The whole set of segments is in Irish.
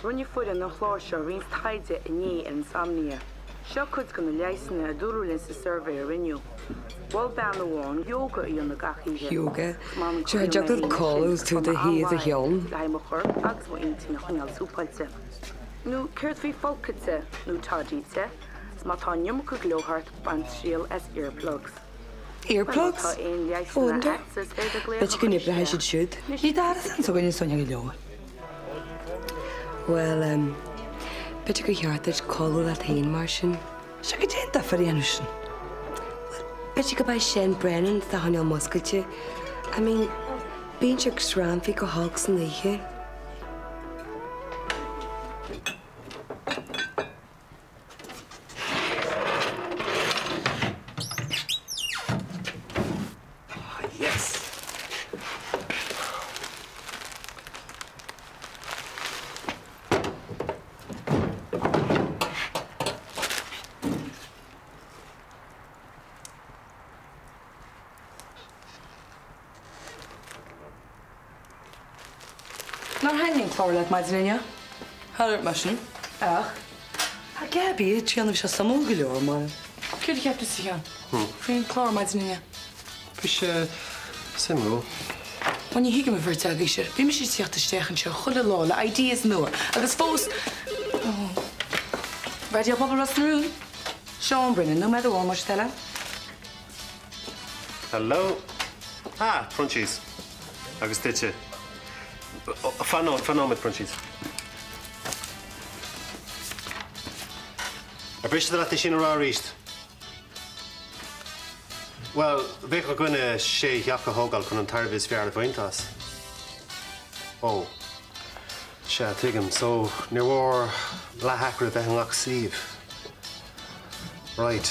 Rinne foireann an chláir seo roinnt taighde inné ar insomnia. Seo cuid de na leigheasanna a dúradh linn sa suirbhé a rinneadh. Mhol bean amháin ióga a dhéanamh gach oíche. Ióga? Sure, an dtiocfadh leat codladh is tú i do shuí i do cheann? Le haghaidh mo chorp agus m'intinn a choinneáil súpáilte. Nó céard faoi folcadh te nó toddy te? 'S má tá an iomarca gleo thart, bain triail as earplugs. Earplugs? I wonder. B'fhéidir go n-oibreoidh siad siúd. Ní d'árasán s'againne Sonia go leor. Bhuel, em, b'fhéidir gur cheart duit codladh leat féin mar sin. Sea, goidé an difear a dhéanamh sin? Bhuel, b'fhéidir gurb é Seán Brennan atá á choinneáil múscailte. I mean, bíonn sé ag scrannfaí go holc san oíche. Yes! Nár thaitnigh an clár leat maidin inniu? Char dhúirt mé sin. Ach, tá Gaby ag déanamh sé suimiúil go leor, mar. Céard a cheap tusa, a Sheáin, faoin chlár maidin inniu? Bhí sé suimiúil. Bhuel, ní thuigim an bheirt agaibhse. Bhí mise ag tíocht isteach anseo chuile lá le ideas nua agus fós. Raidió Pobail Ros na Rún. Seán Brennan, nóiméad amháin más toil leat. Hello. Ah, Proinsias. Agus duitse. Fan fan nóiméad, Proinsias. Ar mhiste leat é sin a rá arís? Bhuel, bheadh ar dhuine sé theach a thógáil chun an tairbhe is fearr a bhaint as. Ó. Sea, tuigim. So, níor mhór leath-acra a bheith i ngach suíomh. Right.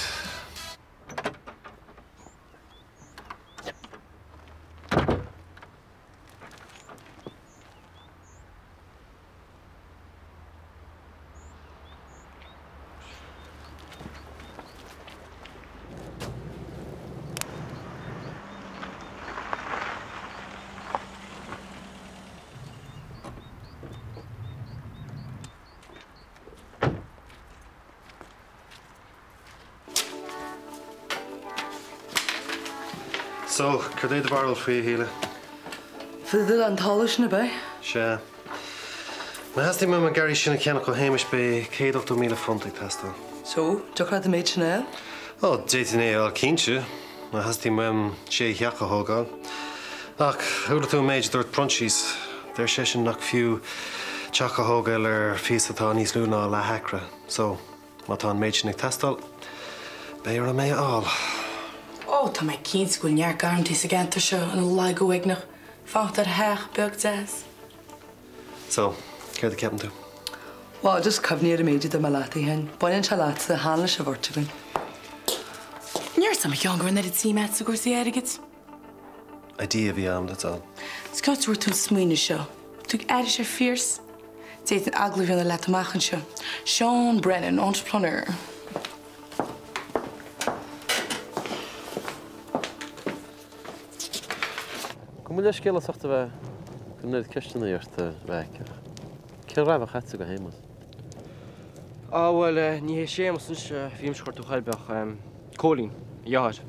So, cad é do bharúil faoi, a Shíle? Fidil an talamh sin ab ea? Sea. Má theastaíonn uaim an garraí sin a cheannach ó Shéamus beidh £180,000 ag teastáil. So, dtiocfadh leat an méid sin a fháil? Ó, d'fhéadfainn é a fháil cinnte, má theastaíonn uaim sé theach a thógáil. Ach chuala tú an méid a dúirt Proinsias. Deir seisean nach fiú teach a thógáil ar phíosa atá níos lú ná leath-acra. So, Má tá an méid sin ag teastáil, beidh orm é a fháil. Ó, tá mé cinnte go bhfuil neart garrantaí sa gceantar seo ina luí go uaigneach, fanacht ar theach beag deas. So, céard a cheapann tú? Bhuel, just cuimhnigh ar an méid a dúirt mé leat, a Sheáin. Baineann sé leatsa, chan leis an bheirt againn. Níor sa mo cheann go raibh an oiread suime agat i gcúrsaí airgid. Idea a bhí a'm, that's all. Is cá háit a bhfuair tú an smaoineamh seo? Tú ag aithris ar Phearse? D'fhéadfainn agallamh a dhéanamh leat amach anseo. Seán Brennan, entrepreneur. Gabh mo leithscéal as ucht a bheith ag cur an oiread ceisteanna ort, a Mheaic, ach cén raic atá agatsa go Shéamus? Á, bhuel, ní hé Séamus anois a bhí mise a chuir tú chuirbe ach Cóilín, a dheartháir.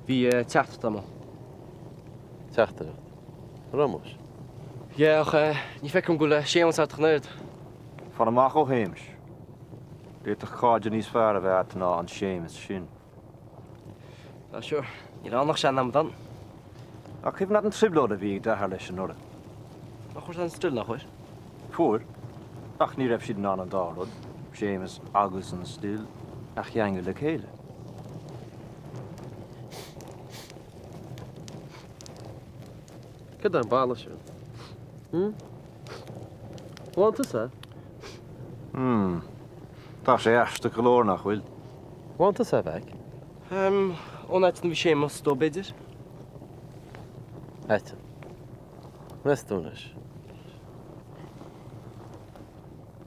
Bhí teachtaireacht agam. Teachtaireacht? Roimis? Yeah, ach ní feicim go bhfuil Séamus ort ach an oiread. Fan amach ó Shéamus. D'fhéadfadh cairde níos fearr a bheith agat ná an Séamus sin. Á sure, níl ann ach sean-amadán. Nach cuimhin leat an trioblóid a bhí ag d'athair leis anuraidh? Ach fuair sé an stil, nach bhfuair? Fuair. Ach ní raibh siad in ann an dá rud, Séamus agus an stil, a cheangal le chéile. Cad é an boladh sin? Hm? Bhfuil tusa? Hmm. Tá sé aisteach go leor, nach bhfuil? Bhfuil tusa, a Mheaic? Ehm, ón áit ina bhí Séamus dó, b'fhéidir? Aiteann. Meas tú anois?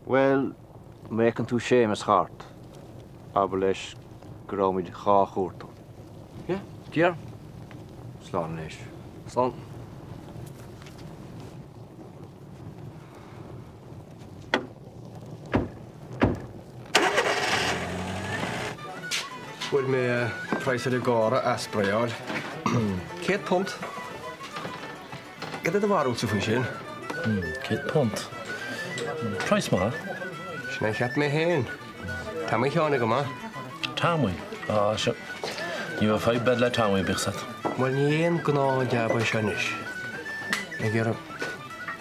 Bhuel, má fheiceann tú Séamus thart, abair leis go rabhaimid dhá chuartú. Yeah, dear. Slán anois. Slán. Fuair mé praghas ar an gcarr a athspraeáil. £100. Cad é do bharúilsa faoi sin? £100. Praghas maith. Sin é a cheap mé féin. Tommy Sheáin go maith. Tommy? Á, sea. Ní bheadh fadhb a'd le Tommy, bíodh 's a'd. Bhuel, ní aon gnáthjab é seo anois. Ag iarraidh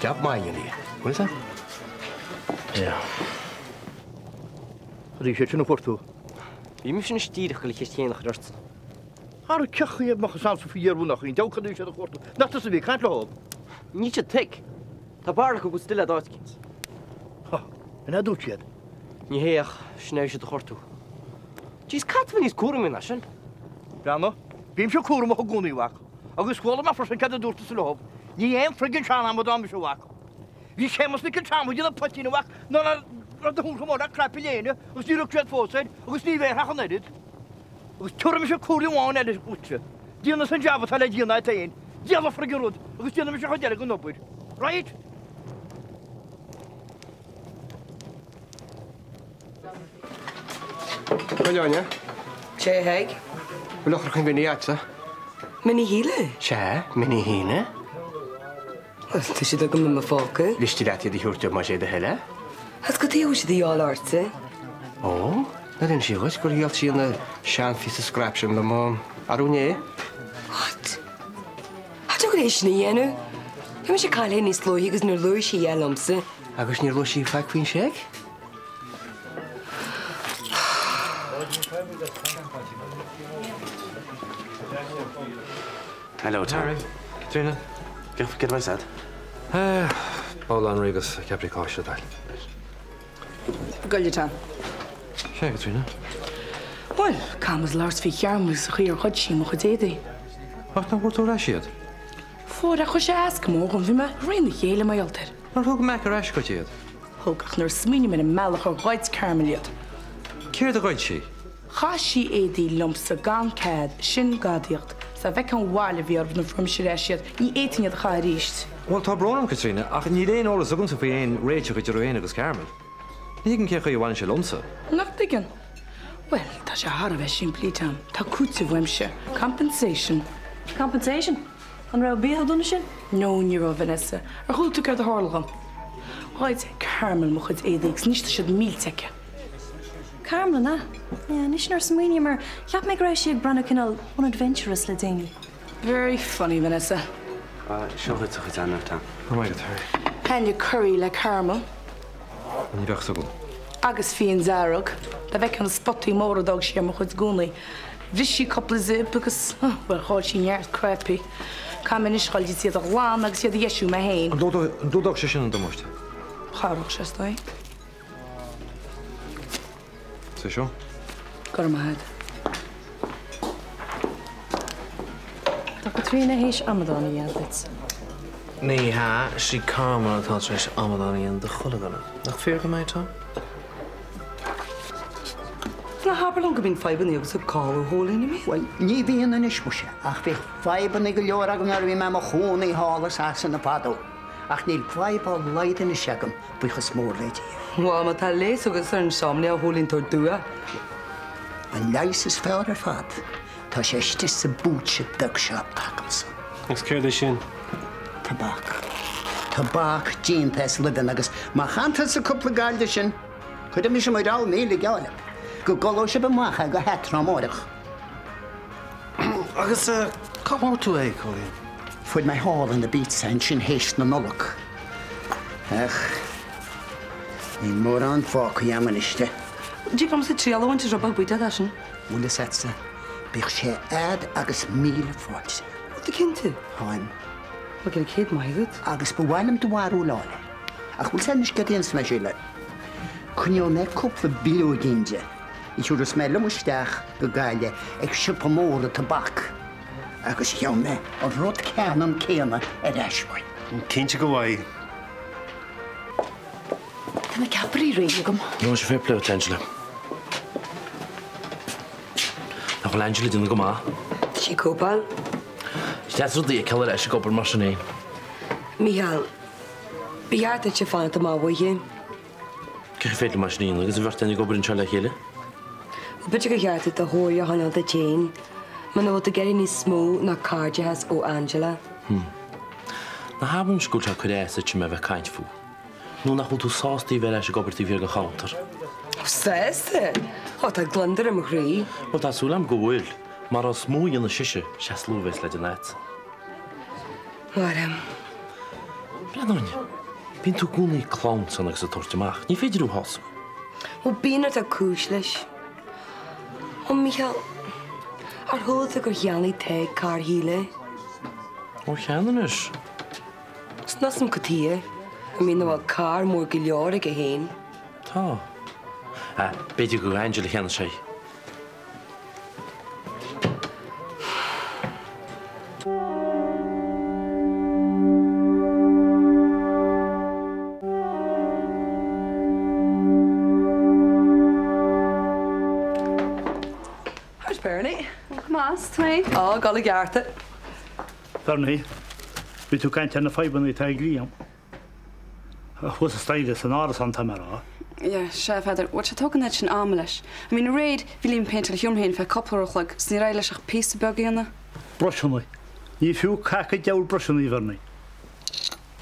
jab maith a dhéanamh, bhfuil 'fhios a'd? Yeah. Arís é sin a chuartú. Bhí mise anois díreach ag goil an cheist chéanna a chur ortsa. Ara cén chaoi a mbeadh fhios a'msa faoi dhearbhú nach aon deabhadh cad é siad a chuartú. Nach tusa a bhí ag caint leo? Níl siad thick. Tá barúil acu go bhfuil tú le d'áit eicínt. Ha! An é a dúirt siad? Ní hé ach sin é a bhí siad a chuartú. Jeez, caithfidh tú a bheith níos cúramaí ná sin. Breathnaigh, bímse cúramach i gcónaí, a mhac. Agus chuala mé freisin cad a dúirt tusa leo. Ní aon friggin sean-amadán mise, a mhac. Bhí Séamus Nic an tSeamaigh ina phoitín, a mhac, nuair a raibh do thúr chomh mór le cnaipe léine agus ní raibh siad fós air agus ní bhéarfadh ach an oiread. Agus tabharfaidh mise comhairle amháin eile dhuitse. Déanfaidh an jab atá le déanamh agat féin. Díol an friggin rud agus déanfaidh mise an chuid eile den obair. Right? Bhuel, Áine. Sé a Thig. Bhfuil eochracha Mhinnie a'dsa? Minnie Shíle? Sea, Minnie Shíle. Bhuel, tá siad agam i mo phóca. Mhiste leat iad a thabhairt dom más é do thoil é. Agus cad chuige a bhfuil siad de dhíobháil ortsa? Ó, nár inis sí dhuit gur dhíol sí an seanphíosa scrap sin liom arú inné? What? Cha dtiocfadh léi sin a dhéanamh. Bhí mise ag caint léi níos luaithe agus níor luaigh sí a dhath liomsa. Agus níor luaigh sí faic faoin seic? Hello, Tom. Harry. Caitríona. Céard a bheas a'd? Babhla anraith agus ceapairí cáise le do thoil. Goile, Tom. Sea, Caitríona. Bhuel, caithfidh muid labhairt faoi Charmel agus an chaoi ar ghoid sí mo chuid éadaí. Ach nár bhfuair tú ar ais iad? Fuair, ach chuir sé as go mór dhom. Bhí mé thrí na chéile mar gheall air. Nár thug Mac ar ais dhuit iad? Thug, ach nuair a smaoinigh mé ar an mbealach ar ghoid Carmel iad. Céard a ghoid sí? Chaith sí éadaí liomsa gan cead, sin gadaíocht. 'S dá bhfeicfeá an bhail a bhí orthu nuair a fuair mise ar ais iad, ní fhéadfainn iad a chaitheamh arís. Bhuel, tá brón orm, Caitríona, ach níl aon eolas agamsa faoi aon réiteach idir thú féin agus Carmel. Ní thuigim cén chaoi a bhaineann sé liomsa. Nach dtuigeann? Bhuel, tá sé thar a bheith simplí, Tom. Tá cúiteamh uaimse. Compensation. Compensation? An raibh bia chomh dona sin? No, ní raibh, Vanessa. Ar chuala tú céard a tharla dhom? Ghoid Carmel mo chuid éadaí agus anois tá siad millte aici. Carmel, an ea? Yeah, anois nuair a smaoiním air, cheap mé go raibh sí ag breathnú cineál unadventurous le déanaí. Very funny, Vanessa. Seo dhuit do chuid anraith, Tom. Go raibh maith agat, Harry. Bainne curry le Carmel. Ní bheadh 'fhios agam. Agus fíon dearg. Dá bhfeicfeá na spotaí móra a d'fhág sí ar mo chuid gúnaí. Bhris sí cúpla zip agus, bhuel, chaill sí neart cnaipí. Caithfidh mé anois dhul is iad a ghlanadh agus iad a dheisiú mé féin. An gclúdódh sé sin an damáiste? Chabhródh sé, is dóigh. Is é seo? Go raibh maith agat. Tá Caitríona théis amadán a dhéanamh duit. Ní hea, sí Carmel atá tar éis amadán a dhéanamh de chuile dhuine. Nach fíor dom é, Tom? Ná habair liom go mbíonn fadhbanna agat ag Cathal, a Chóilín, an mbíonn? Bhuel, ní bhíonn anois, muise, ach bhíodh fadhbanna go leor agam nuair a bhí mé i mo chónaí thall i Sasana fadó. Ach níl fadhb dá laghad anois agam, buíochas mór le Dia. Bhuel, má tá leigheas agat ar insomnia, a Chóilín, tabhair dua. An leigheas is fearr ar fad, tá sé istigh sa bpúitse beag seo atá agamsa. Agus céard é sin? Tobac. Tobac déanta as luibheanna agus má chaitheann tusa cúpla gail de sin, cuirfidh mise mo mheall míle geall libh go gcodlóidh sibh amach é go heatrom amárach. Agus cá bhfuair tú é, Cóilín? Fuair mé thall in Ibiza ansin théis na Nollag. Ach níl mórán fágtha agam anois de. Dtig liomsa triail a bhaint as rud beag buí de sin. Bhfuil fhios a'dsa, bíodh sé a'd agus míle fáilte. Bhfuil tú cinnte? Táim. Bhuel, go raibh céad maith agat. Agus ba mhaith liom do bharúil a fháil air. Ach bhfuil 'fhios a'd anois céard a dhéanfas mé, Síle? Coinneoidh mé cúpla bileoigín de. Tabharfas mé liom isteach go Gaillimh ag siopa mór an tobac agus gheobhaidh mé an rud ceannann céanna ar ais uaidh. Cinnte go bhfaighidh. Tá na ceapairí réidh agam. Nó sé fair play duit, Angela. Nach bhfuil Angela ag déanamh go maith? Tá sí ag cóipeáil. Is deas rudaí a fheiceáil ar ais ag obair mar sin é. Mícheál, ba cheart duitse fanacht amach uaithi. Cén chaoi féidir liom é sin a dhéanamh agus an bheirt againn ag obair anseo le chéile? B'fhéidir gur cheart duit do chomhairle a choinneáil duit féin, muna bhfuil tú ag iarraidh níos mó ná cairdeachas ó Angela. Hm. Ná habraimis go bhfuil sé ag cur as duit mé a bheith ag caint fúithi. Nó nach bhfuil tú sásta í bheith ar ais ag obair taobh thiar den chuntar? Sásta? Ó, tá gliondar ar mo chroí. Bhuel, tá súil agam go bhfuil, mar is mó a dhéanfaidh sise, sé is lú a bheas le déanamh agatsa. Mar. Breathnaigh, bíonn tú i gcónaí ag clamhsán agus ag tabhairt amach. Ní féidir thú a shásamh. Bhuel, bíonn nuair atá cúis leis. Ó, Mícheál, ar chuala tú gur cheannaigh Tadhg carr Shíle? Ó cheannaigh anois. Is níl a fhios a'm cad chuige. I mean, nach bhfuil carr mór go leor aige féin? Tá. Ah, b'fhéidir gur Angela a cheannaigh sé í. How's Bernie? Go maith, tá mé. Á, ag dul i gceart. Bernie, bhí tú ag caint ar na fadhbanna atá ag Liam. Thuas an staighre san árasán tá mé a rá. Yeah, sea, a Pheadair, bhuel, tá sé tógtha an oiread sin ama leis. I mean, aréir, bhí Liam ag péinteáil a sheomra féin feadh cúpla uair a chloig, 's níor éirigh leis ach píosa beag a dhéanamh. Bruiseanna. Ní fiú cac an diabhail bruiseanna, a Bhernie.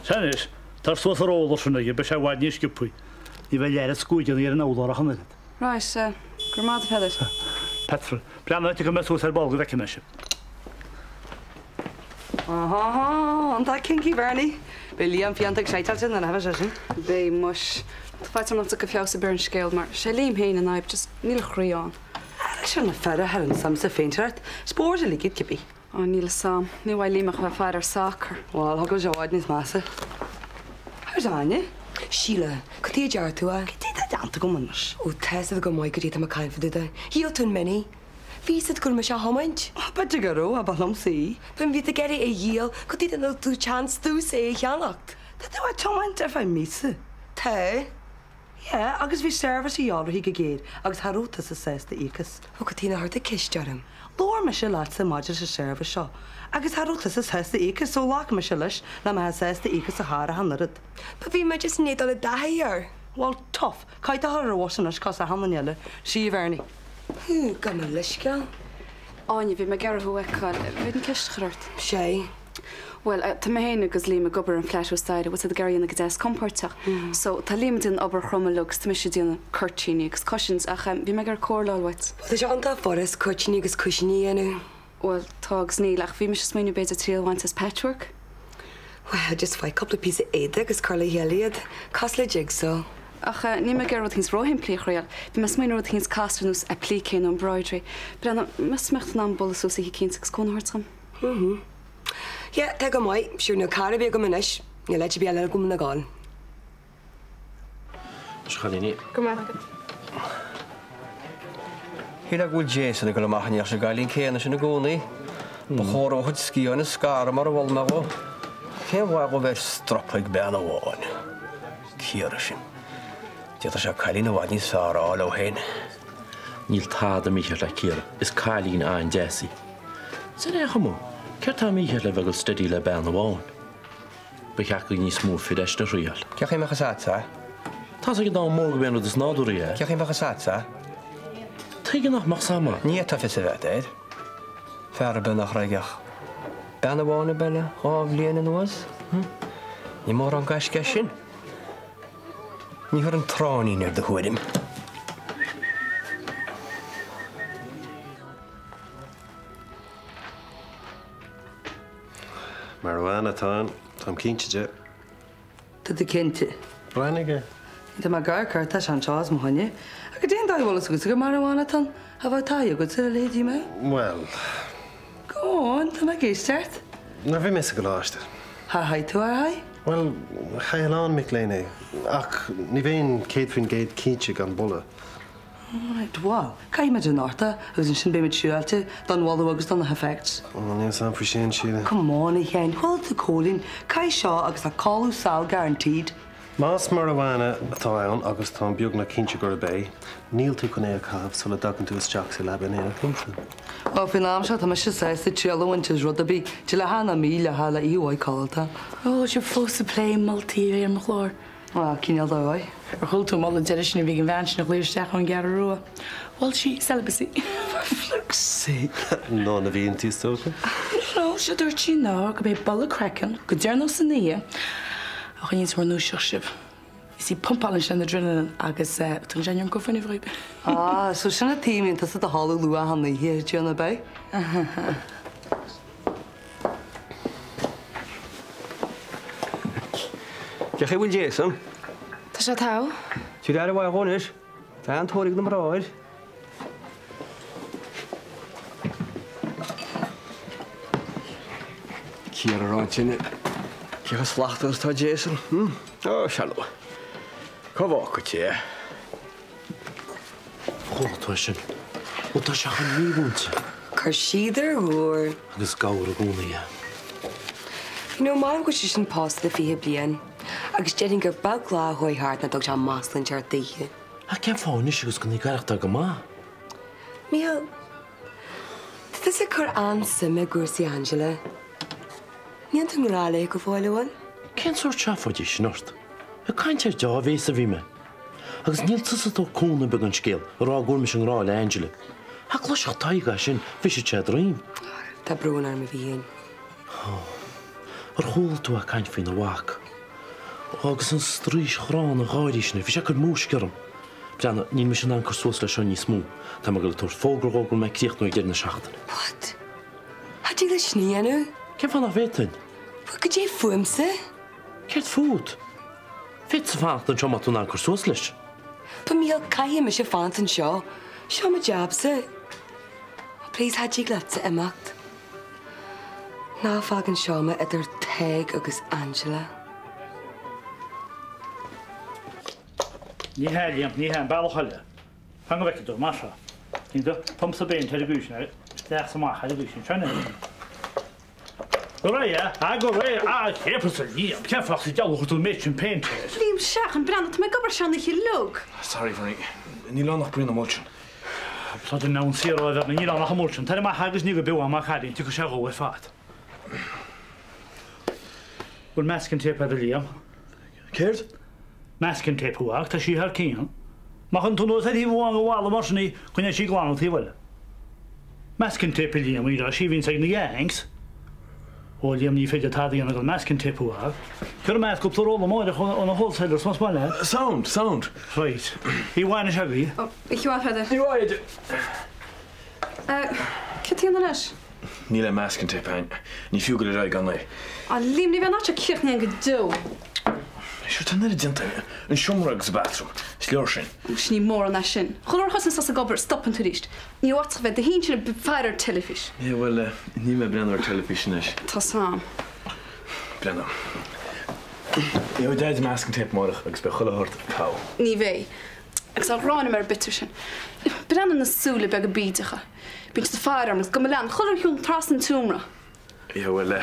Sea anois, tar suas an roller sin aige, beidh sé i bhfad níos sciobthaí. Ní bheidh leath oiread scuaideanna ar an urlár ach an oiread. Right, go raibh maith agat, a Pheadair. Petra, breathnaigh, tiocfaidh mé suas ar ball go bhfeicfidh mé sibh. Áhá, iontach kinky, Bernie. Beidh Liam fiánta exciteáilte nuair a théifidh sé sin. Beidh, muis. Tá faitíos orm nach dtiocfaidh feabhas ar bith ar an scéal mar sé Liam féin an fhadhb, just níl a chroí ann. Airigh sé na fir a chuireann suim sa phéintéireacht, spóirt uilig iad cibé. Á, níl 'fhios a'm. Ní bhfaighidh Liam ach a bheith ag faire ar sacar. Bhuel, thiocfadh sé i bhfad níos measa. How's Áine? Síle, cad chuige a deir tú é? Cad é atá déanta agam anois? Ó, tá 'fhios agat go maith cad é atá mé ag caint fá dtaobh de. Dhíol tú an Mini. Bhí 'fhios agat go raibh mise á thiomáint. B'fhéidir go raibh, ach ba liomsa í. Bhuel bhí tú ag iarraidh é a dhíol, cad chuige nár thug tú chance domhsa é a cheannacht? Tá tú á tiomáint ar feadh míosa. Tá. Yeah, agus bhí service a dhíobháil uirthi go géar agus cha raibh tusa sásta íoc as. Ó, cad chuige nár chuir tú ceist orm? Labhair mise leatsa maidir leis an service seo agus cha raibh tusa sásta íoc as so ghlac mise leis nach mbeifeá sásta íoc as an charr ach an oiread. But bhí mé just i ndiaidh dul i dtaithí air. Well, tough. Caithfidh tú a chur ar an bhus anois cos achan duine eile. See you, Bernie. Hú, gabh mo leithscéal. Áine, bhí mé ag iarraidh thú a fheiceáil. Bhféadfainn ceist a chur ort? Sea. Bhuel, tá mé féin agus Liam ag obair ar an flat thuas staighre, bhfuil 's agat ag iarraidh a dhéanamh go deas compóirteach. So, tá Liam ag déanamh obair throm uilig agus tá mise ag déanamh cuirtíní agus cushions ach bhí mé ag iarraidh comhairle a fháil uait. Bhuel, tá sé iontach furast cuirtíní agus cúisíní a dhéanamh. Bhuel, tá agus níl, ach bhí mise ag smaoineamh b'fhéidir triail a bhaint as patchwork? Bhuel, just faigh cúpla píosa éadaigh agus cuir le chéile iad, cosúil le jigsaw. Ach níl mé ag iarraidh rud éicint róshimplí a thriail. Bhí mé ag smaoineamh rud éicint casta ar nós appliqué nó embroidery. Breathnaigh, meas tú an mbeadh tú in ann bualadh suas oíche eicínt agus cúnamh a thabhairt dom? Mhm. Yeah, tá go maith. Sure, níl carr ar bith agam anois. Níl áit ar bith eile agam le gabháil. Anois a chailíní. Go raibh maith agat. Shílfeá go bhfuil Jason ag dul amach i ndiaidh an gcailín céanna sin i gcónaí. Ba chóir dó a chuid sciatháin a scaradh mar a mhol mé dhó. Cén mhaith dhó bheith ar strop ag bean amháin? Ciara sin. D'fhéadfadh sé cailín i bhfad níos fearr a fháil dhó féin. Níl tada mícheart le Ciara. Is cailín an-deas í. Is ar aon chuma, céard tá mícheart le bheith ag dul steady le bean amháin? Ba cheart do níos mó fir é sin a thriail. Cén chaoi a mbeadh fhios a'dsa? Tá's ag an domhan mór gurb é an rud is nádúrthaí é. Cén chaoi a mbeadh fhios a'dsa? Tuige nach mbeadh 's a'm? Ní fhéadfá fios a bheith agat air. Fear ar bith nach raibh ach bean amháin ab ea le dhá bhliain anuas? Hm? Ní mórán gaisce é sin. Ní thabharfainn tráithnín ar do thuairim. Marijuana atá ann, táim cinnte de. Tá tú cinnte? Breathnaigh air. Tá mé ag amharc air, tá sé anseo os mo choinne. Ach cad é an dóigh a bhfuil fhios agatsa gur marijuana atá ann? Cha bheadh taithí agatsa ar a leithéidí mé. Bhuel. Go on, tá mé ag éisteacht. Nuair a bhí mé sa gcoláiste. Char chaith tú ar chaith? Bhuel, chaith a lán mic léinn é. Ach ní bheinn 100% cinnte gan boladh. Alright, bhuel, caithfimid anocht é agus ansin beimid siúráilte don bholadh agus do na heffects. Ó, níl 'fhios a'm faoi sin, Síle. Come on, a Sheáin, chuala tú Cóilín, caith seo agus tá codladh sall guaranteed. Más marijuana atá ann, agus táim beagnach cinnte gurb é, níl tú chun é a chaitheamh sula dtagann tú isteach sa leaba in éineacht liomsa. Bhuel, faoin am seo tá mise sásta triail a bhaint as rud ar bith, de leath na mí leath le oíche mhaith codlata. Ó, sibh fós ag plé moltaí ar mo chlár. Á, cineál dóigh. Ar chuala tú an moladh deiridh sin a bhí ag an bhean sin a ghlaoigh isteach ón gCeathrú Rua? Mhol sí celibacy. For flukes sake. Ná na bhí inti is dócha. No, sé a dúirt sí ná gurb é boladh craicinn go deireanach san oíche a choinníonns bhur ndúiseacht sibh. Is í pumpálann sé an adrenaline agus tugann sé an iomarca fuinnimh dhaoibh. Á, so sin an tuige a mbíonn tusa i do chodladh luath achan oíche, Déanamh beidh. Cén chaoi a bhfuil Jason? Tá sé togha. Tabhair aire mhaith dhó anois. Tá an-tóir ag na mná air. Ciara a rá ansin, cé chomh slachtmhar is atá Jason? Hm? Ó, sea, cá bhfágfaidh tú é? Chuala tú é sin? Bhuel, tá sé chomh mímhúinte. Cur siad ar mhór. Agus gabhar i gcónaí é. You know, maram go bhfuil seisean pósta le 20 bliain agus déarfainn gur beag lá a chuaigh thart nach dtug sé masla inteacht daoithe. Ach cén fáth anois agus go ag aireachtáil go maith? Mícheál, tá tusa ag cur an-suime i gcúrsaí Angela. Níl tú i ngrá léi go fóill, an bhfuil? Cén sórt seafóid í sin ort? Ag caint ar deá-bhéas a bhí mé. Agus níl tusa ag tabhairt cúnamh ar bith don scéal, ag rá go bhfuil mise i ngrá le Angela. Dá gcloisfeadh Tadhg é sin, bhrisfeadh sé a dhroim. Tá brón orm, a Mhíchíl. Ó, ar chuala tú é ag caint faoina mhac? Ó, agus an straois ghránna gháirí sin air, bhí sé ag cur múisce orm. Breathnaigh, níl mise in ann cur suas leis seo níos mó. Tá mé ag dul ag tabhairt fógra dhó go bhfuil mé ag críochnú ag deireadh na seachtaine. What? Cha dtig leat sin a dhéanamh. Cén fáth nach bhféadfainn? Bhuel, goidé fúmsa? Céard fút? Féadfaidh tusa fanacht anseo má tá tú in ann cur suas leis. But Mícheál, caithfidh mise fanacht anseo. Seo mo jabsa. Oh, please, cha dtig leatsa imeacht. Ná fág anseo mé idir Tadhg agus Angela. Ní hea, Liam, ní hea, an bealach eile. Fan go bhfeicfidh tú, mar seo. Níl do pumsa péint ar an gcaoi sin, isteach is amach ar an gcaoi sin. Seo anois. Go réidh, a? Ah, go réidh, ah, chéapfas a Liam, cén fáth sa diabhal a chuir tú an méid sin péinte air? Liam, seachain, breathnaigh, tá mé ag obair seo an oíche uilig. Sorry, Bernie, níl ann ach braon emulsion. Tá duine ann saor ó Bhernie, níl ann ach emulsion. Tar amach agus nigh go beo é, mar chailín, tiocfaidh sé dhó ar fad. Bhfuil masking tape agat, a Liam? Céard? Masking tape uaidh, tá sí thar cionn. Má chuireann tú anuas ar thaobh amháin den bhalla mar sin í, coinneoidh sí glan an taobh eile. Masking tape a Liam, í sí a bhíonns ag na gangs. Ó Liam, ní féidir tada a dhéanamh gan masking tape uaidh. Cuir amach cúpla rolla amárach ó na wholesalers más maith leat. Sound, sound. Right. Oíche mhaith anois agaibh. Oíche mhaith, Peadar. Oíche mhaith. Cad tá ann anois? Níl aon masking tape againn. Ní fiú dul ar aghaidh gan é. Á, Liam, ní bheidh an áit seo críochnaithe go deo. Sure, tá an oiread déanta againn. An seomra agus an bathroom. Is leor sin. Ó, sin ní mórán é sin. Chuile uair a thosaíonn tusa ag obair, stopann tú arís. Ní fhéadfadh bheith do shín sin ag faire ar teilifís. Yeah, bhuel, níl mé ag breathnú ar teilifís anois. Tá sam. Breathnú. Gheobhaidh Daid masking tape amárach agus beidh chuile shórt togha. Ní bheidh. Agus tá gráin orm ar an bpictiúr sin. Breathnaigh ar na súile beaga bídeacha. Bíonn siad ag faire orm agus gabh mo lean chuile uair a shiúlaim trasna an tseomra. Yeah, bhuel,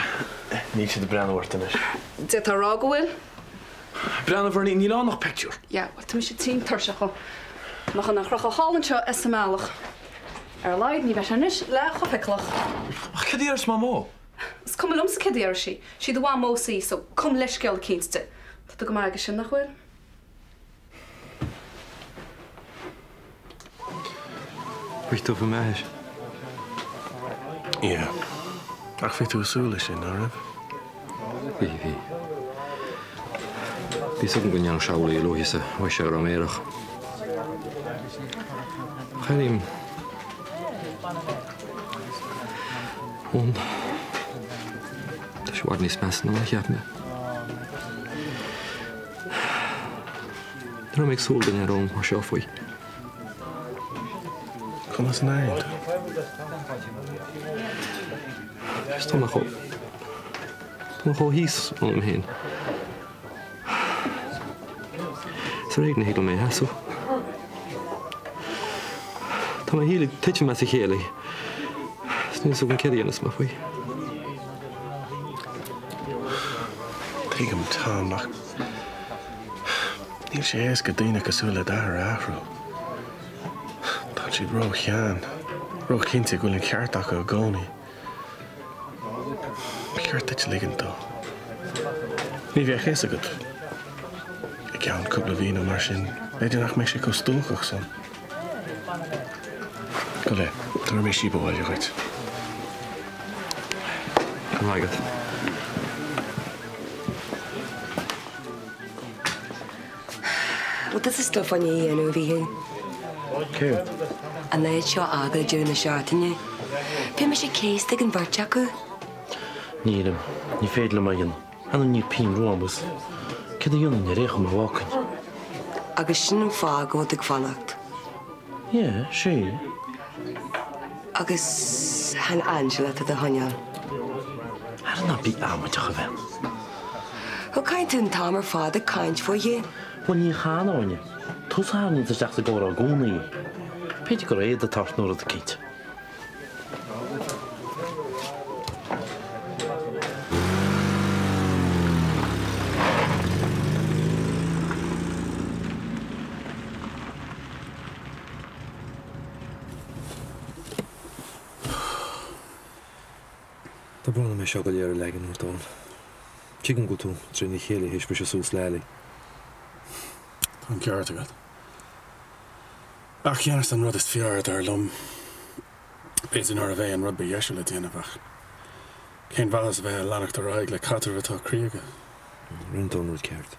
níl siad ag breathnú ort anois. D'fhéadfá a rá go bhfuil. Breathnaigh, Bernie, níl ann ach pictiúr. Yeah, bhuel, tá mise tinn tuirseach dhó. Tá mé chun é a chrochadh thall anseo is sa mbealach. Ar a laghad ní bheidh sé anois leath chomh feiceálach. Ach céard a déarfas Mamó? Is cuma liomsa céard a déarfas sí. Sí do mhamósa í, so cum leithscéal eicínt di. Tá tú go maith aige sin, nach bhfuil? Bhí tú faoi m'athair. Yeah. Ach bhí tú ag súil leis sin, ná raibh? Bhí, bhí. Bhí 'fhios agam go ndéanfadh sé amhlaidh a luaithe is a bhfaigheadh sé go raibh mé aerach. Ach airím ón. Tá sé i bhfad níos measa ná mar a cheap mé. Ní raibh mé ag súil go n-aireoinn mar seo faoi. Conas a n-airíonn tú? Just tá mé chomh, tá mé chomh thíos ionam féin. Is ar éigean a thig liom é a sheasamh. Tá mo shaol ag titim as a chéile. Is níl 'fhios agam céard a dhéanfas mé faoi. Tuigim, Tom, ach níl sé éasca daoine cosúil le d'athair a athrú. Tá siad róshean, róchinnte go bhfuil an ceart acu i gcónaí. Ba cheart duit ligint dó. Ní bheadh fhios agat gceann cúpla mhí nó mar sin, b'fhéidir nach mbeidh sé chomh stuacach san. Gabh i leith, tabharfaidh mé síob abhaile dhuit. Go raibh maith agat. Bhfuil tusa stuif fá choinne a dhéanamh, a Mhíchíl? Céard? An áit seo a fhágáil ag deireadh na seachtaine. Beidh mise céasta ag an bheirt acu. Nílim. Ní féidir liom é a dhéanamh. Anam níl pingin romham agus céard a dhéanfainn ar aon chuma má fhágfainn? Agus sin an fáth go bhfuil tú ag fanacht. Yeah, sea. Agus chan Angela atá do choinneáil. Ara ná bí amaideach a bhean. Bhuel, caithfidh tú an t-am ar fad ag caint fúithi. Bhuel, ní chan, Áine. Tusa a tharraingíonns isteach sa gcomhrá i gcónaí í. B'fhéidir gur éad atá ort nó rud eicínt. Tá brón orm é seo go léir a leagan ort, Eoin. Tuigim go bhfuil tú trína chéile théis briseadh suas le Ali. Tá an ceart agat. Ach dheineas an rud is fearr, dar liom. B'fhéidir nárbh é an rud ba dheise le déanamh ach cén mhaitheas a bheith ag leanacht ar aghaidh le caidreamh atá críoga? Rinne tú an rud ceart.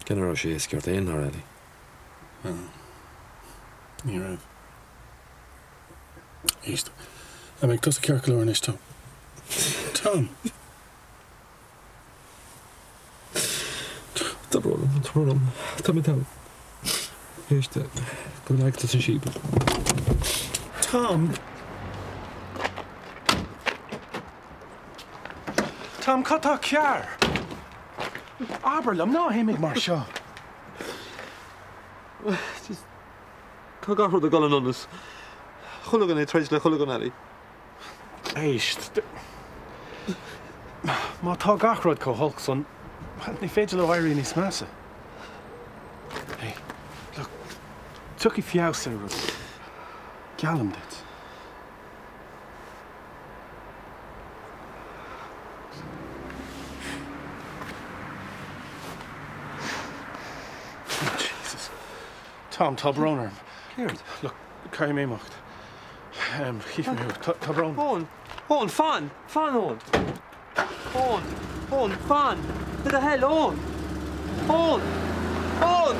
Cé nach raibh sé éasca ort féin thar Ali. Ní raibh. Éist. An mbeidh tusa ceart go leor anois, Tom? Tom! Tá brón orm, tá brón orm. Tá mé togha. Éist, go leag tusa an síob. Tom! Tom, cad tá cearr? Abair liom, ná himigh mar seo. Just, tá gach rud ag dul in donas. Chuile dhuine ag troid le chuile dhuine eile. Éist. Má tá gach rud chomh holc san, ní féidir leo éirí níos measa. Hey, look, tiocfaidh feabhas ar rudaí. Geallaim duit. Jesus. Tom, tá brón orm. Céard? Look, caithfidh mé imeacht. Chífidh mé thú. Tá brón. Eoin! Eoin, fan! Fan, Eoin! Eoin! Eoin, fan! Le do thoil, Eoin! Eoin! Eoin!